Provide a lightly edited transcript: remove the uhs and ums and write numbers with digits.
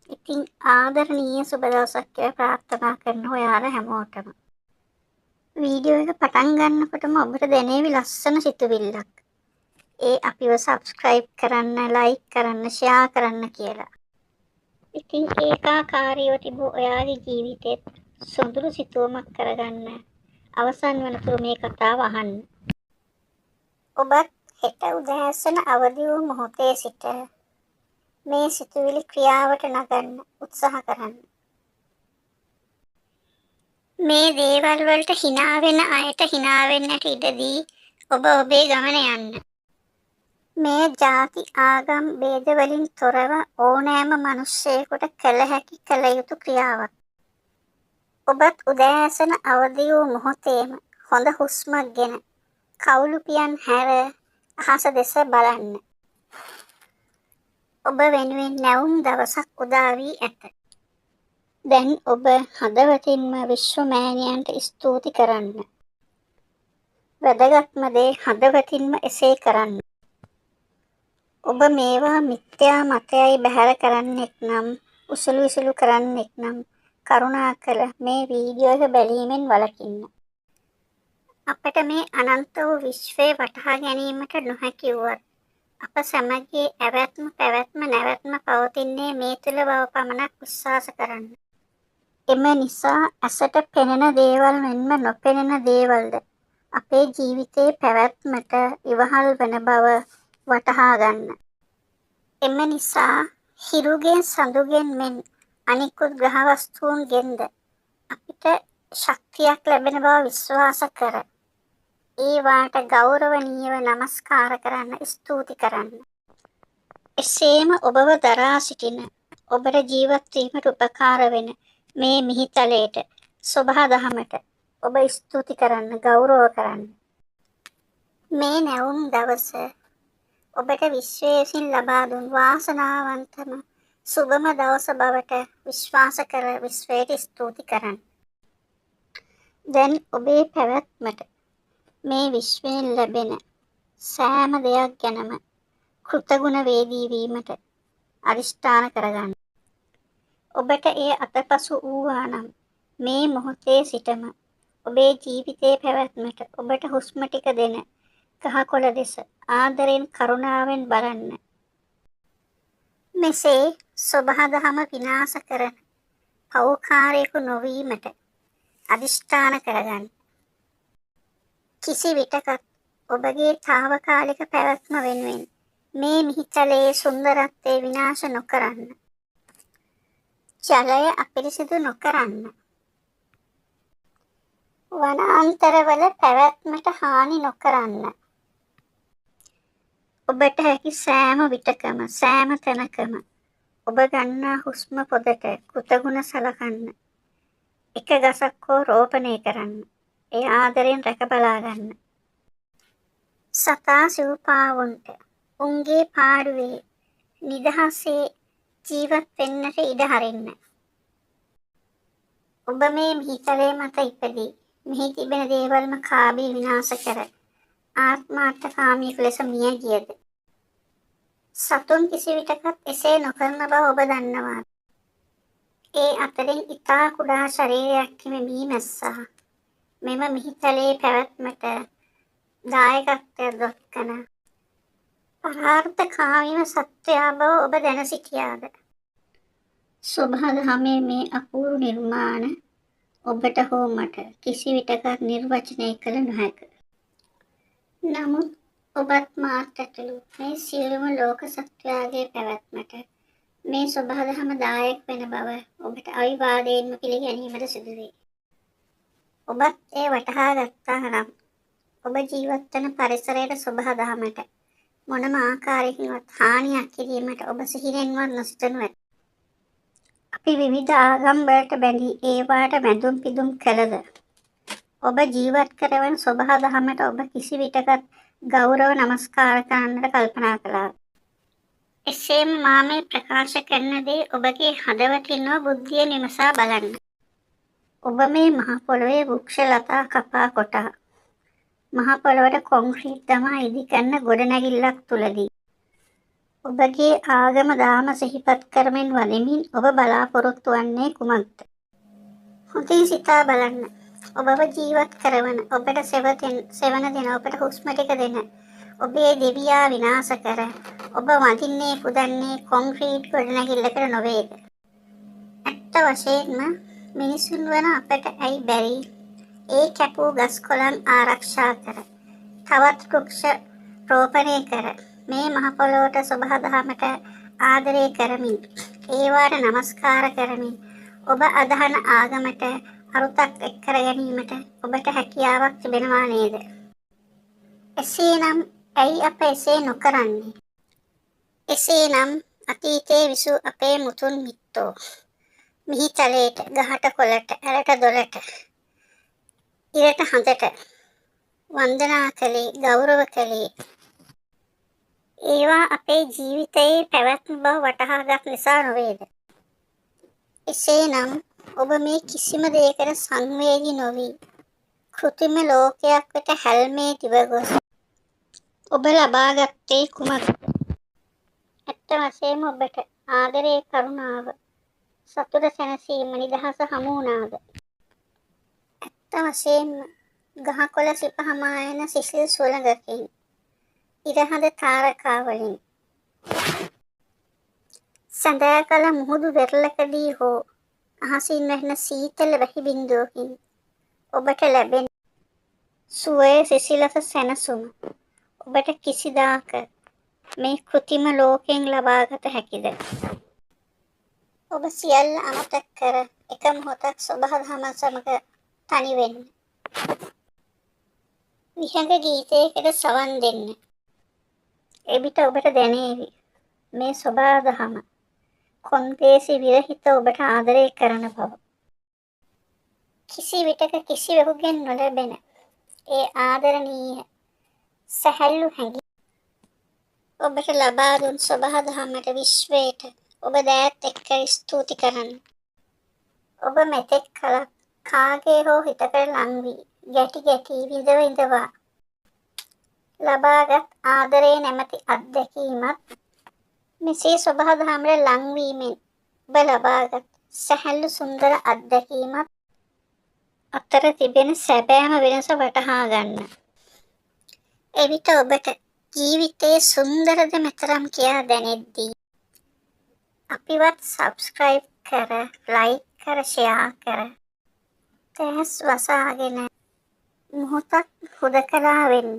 ඉතින් ආදරණීය සුබ දවසක් කියලා ප්‍රාර්ථනා කරනවා ඔයාලා හැමෝටම. වීඩියෝ එක පටන් ගන්නකොටම ඔබට දැනේවි ලස්සන සිතුවිල්ලක්. ඒ අපිව සබ්ස්ක්‍රයිබ් කරන්න, ලයික් කරන්න, ෂෙයා කරන්න කියලා. ඉතින් ඒකාකාරීව තිබූ ඔයාගේ ජීවිතෙත් සොඳුරු සිතුවමක් කරගන්න අවසන් වනතුරු මේ කතාව අහන්න. ඔබත් හෙට උදෑසන අවදි වූ මොහොතේ සිට මේ සිතුවිලි ක්‍රියාවට නගන්න උත්සාහ කරන්න. මේ දේවල් වලට හිනා වෙන අයට හිනා වෙන්නට ඉඩ දී ඔබ ඔබේ ගමන යන්න. මේ ජාති ආගම් භේද වලින් තොරව ඕනෑම මනුෂ්‍යයෙකුට කළ හැකි කළ යුතු ක්‍රියාවක්. ඔබත් උදෑසන අවදි වූ මොහොතේම හොඳ හුස්මක් ගෙන කවුළු පියන් හැර අහස දෙස බලන්න. ඔබ වෙනුවෙන් නැවුම් දවසක් උදා වී ඇත. දැන් ඔබ හදවතින්ම විශ්ව මෑණියන්ට ස්තුති කරන්න. වැදගත්ම දේ හදවතින්ම එසේ කරන්න. ඔබ මේවා මිත්‍යා මතයයි බැහැර කරන්නෙක් නම්, උසුළු විසුළු කරන්නෙක් නම් කරුණාකර මේ වීඩියෝ එක බැලීමෙන් වළකින්න. අපට මේ අනන්ත වූ විශ්වය වටහා ගැනීමට නොහැකි වුවත් අප සැමගේ ඇවැත්ම පැවැත්ම නැවැත්ම පවතින්නේ මේ තුළ බව පමණක් විශ්වාස කරන්න. එම නිසා ඇසට පෙනෙන දේවල් මෙන්ම නොපෙනෙන දේවල්ද අපේ ජීවිතයේ පැවැත්මට ඉවහල් වන බව වටහා ගන්න. එම නිසා හිරුගෙන් සඳුගෙන් මෙන් අනිකුත් ග්‍රහ වස්තූන්ගෙන්ද අපිට ශක්තියක් ලැබෙන බව විශ්වාස කර ඒවාට ගෞරවනීයව නමස්කාර කරන්න, ස්තුති කරන්න. එසේම ඔබව දරා සිටින, ඔබට ජීවත් වීමට උපකාර වෙන මේ මිහිතලයට, සොබා දහමට ඔබ ස්තුති කරන්න, ගෞරව කරන්න. මේ නැවුම් දවස ඔබට විශ්වය විසින් ලබා දුන් වාසනාවන්තම සුබම දවස බවට විශ්වාස කර විශ්වයට ස්තුති කරන්න. දැන් ඔබේ පැවැත්මට මේ විශ්වයෙන් ලැබෙන සෑම දෙයක් ගැනම කෘතගුණ වේදී වීමට අධිෂ්ඨාන කරගන්න. ඔබට එය අතපසු වූවා නම් මේ මොහොතේ සිටම ඔබේ ජීවිතයේ පැවැත්මට ඔබට හුස්ම ටික දෙන ගහකොළ දෙස ආදරෙන් කරුණාවෙන් බලන්න. මෙසේ සොබා දහම විනාශ කරන පව්කාරයෙකු නොවීමට අධිෂ්ඨාන කරගන්න. කිසි විටකත් ඔබගේ තාවකාලික පැවැත්ම වෙනුවෙන් මේ මිහිතලයේ සුන්දරත්වය විනාශ නොකරන්න. ජලය අපිරිසිදු නොකරන්න. වනාන්තරවල පැවැත්මට හානි නොකරන්න. ඔබට හැකි සෑම විටකම සෑම තැනකම ඔබ ගන්නා හුස්ම පොදට කෘතගුණ සලකන්න. එක ගසක් හෝ රෝපණය කරන්න. එය ආදරයෙන් රැක බලා ගන්න. සතා සිව්පාවුන්ට උන්ගේ පාඩුවේ නිදහසේ ජීවත් වෙන්නට ඉඩ හරින්න. ඔබ මේ මිහිතලය මත ඉපදී මෙහි තිබෙන දේවල්ම කාබී විනාශ කර ආත්මාර්ථකාමියෙකු ලෙස මිය ගියද සතුන් කිසි විටකත් එසේ නොකරන බව ඔබ දන්නවා. ඒ අතරින් ඉතා කුඩා ශරීරයක් හිමි මීමැස්සා මෙම මිහිතලයේ පැවැත්මට දායකත්වයක් දක්වන පරාර්ථකාමීව සත්වයා බව ඔබ දැන සිටියාද? සොබා දහමේ මේ අපූර්ව නිර්මාණ ඔබට හෝ මට කිසි විටකත් නිර්වචනය කළ නොහැක. නමුත් ඔබත් මාත් ඇතුළු මේ සියලුම ලෝක සත්වයාගේ පැවැත්මට මේ සොබා දහම දායක වෙන බව ඔබට අවිවාදයෙන්ම පිළිගැනීමට සිදුවේ. ඔබත් ඒ වටහා ගත්තා නම් ඔබ ජීවත් වන පරිසරයට සොබා දහමට මොනම ආකාරයකින්වත් හානියක් කිරීමට ඔබ සිහිනෙන්වත් නොසිතනු ඇත. අපි විවිධ ආගම් වලට බැඳී ඒවාට වැඳුම් පිදුම් කළද ඔබ ජීවත් කරවන සොබා දහමට ඔබ කිසි විටකත් ගෞරව නමස්කාර කරන්නට කල්පනා කළාද? එසේම මා මේ ප්‍රකාශ කරන දේ ඔබගේ හදවතින්ව බුද්ධියෙන් විමසා බලන්න. ඔබ මේ මහ පොළොවේ වෘක්ෂ ලතා කපා කොටා මහ පොළොවට කොන්ක්‍රීට් දමා ඉදි කරන ගොඩනැගිල්ලක් තුලදී ඔබගේ ආගම දහම සිහිපත් කරමින් වඳිමින් ඔබ බලාපොරොත්තු වන්නේ කුමක්ද? හොඳින් සිතා බලන්න. ඔබව ජීවත් කරවන, ඔබට සෙවණ දෙන, ඔබට හුස්ම ටික දෙන ඔබේ දෙවියා විනාශ කර ඔබ වඳින්නේ පුදන්නේ කොන්ක්‍රීට් ගොඩනැගිල්ලකට නොවේද? ඇත්ත වශයෙන්ම මිනිසුන් වන අපට ඇයි බැරි ඒ කැපූ ගස් කොළන් ආරක්ෂා කර, තවත් වෘක්ෂ රෝපණය කර, මේ මහ පොළොවට සොබා දහමට ආදරය කරමින්, ඒවාට නමස්කාර කරමින් ඔබ අදහන ආගමට අරුතක් එක් කර ගැනීමට ඔබට හැකියාවක් තිබෙනවා නේද? එසේනම් ඇයි අප එසේ නොකරන්නේ? එසේනම් අතීතයේ විසූ අපේ මුතුන් මිත්තෝ මිහිතලයට, ගහට කොළට, ඇලට දොලට, ඉරට හඳට වන්දනා කළේ, ගෞරව කළේ ඒවා අපේ ජීවිතයේ පැවැත්ම බව වටහාගත් නිසා නොවේද? එසේනම් ඔබ මේ කිසිම දෙයකට සංවේදී නොවී කෘත්‍රිම ලෝකයක් වෙත හැල්මේ දිව ගොස් ඔබ ලබාගත්තේ කුමක්ද? ඇත්ත වශයෙන්ම ඔබට ආදරය, කරුණාව, සතුට, සැනසීම, නිදහස හමු වුණාද? ඇත්ත වශයෙන්ම ගහකොළ සිප හමා යන සිසිල් සුළඟකින්, ඉර හඳ තාරකා වලින්, සැඳෑ කල මුහුදු වෙරළකදී හෝ අහසින් වැටෙන සීතල වැහි බිඳුවකින් ඔබට ලැබෙන සුවය, සිසිලස, සැනසුම ඔබට කිසිදාක මේ කෘතිම ලෝකයෙන් ලබාගත හැකිද? ඔබ සියල්ල අමතක කර එක මොහොතක් සොබා දහම සමග තනි වෙන්න. විහඟ ගීතයකට සවන් දෙන්න. එවිට ඔබට දැනේවි මේ සොබා දහම කොන්දේසි විරහිත ඔබට ආදරය කරන බව. කිසි විටක කිසිවෙකුගෙන් නොලැබෙන ඒ ආදරණීය සැහැල්ලු හැඟීම් ඔබට ලබා දුන් සොබා දහමට, විශ්වයට ඔබ දෑත් එක් කර ස්තුති කරන්න. ඔබ මෙතෙක් කලක් කාගේ හෝ හිතකට ලං වී ගැටි ගැටී විඳ විඳවා ලබාගත් ආදරය නැමැති අත්දැකීමත්, මෙසේ සොබා දහමට ලංවීමෙන් ඔබ ලබාගත් සැහැල්ලු සුන්දර අත්දැකීමත් අතර තිබෙන සැබෑම වෙනස වටහා ගන්න. එවිට ඔබට ජීවිතයේ සුන්දරද මෙතරම් කියා දැනෙද්දී අපිවත් සබ්ස්ක්‍රයිබ් කර, ලයික් කර, ෂෙයා කර, දැස් වසාගෙන මොහොතක් හුදකලා වෙන්න.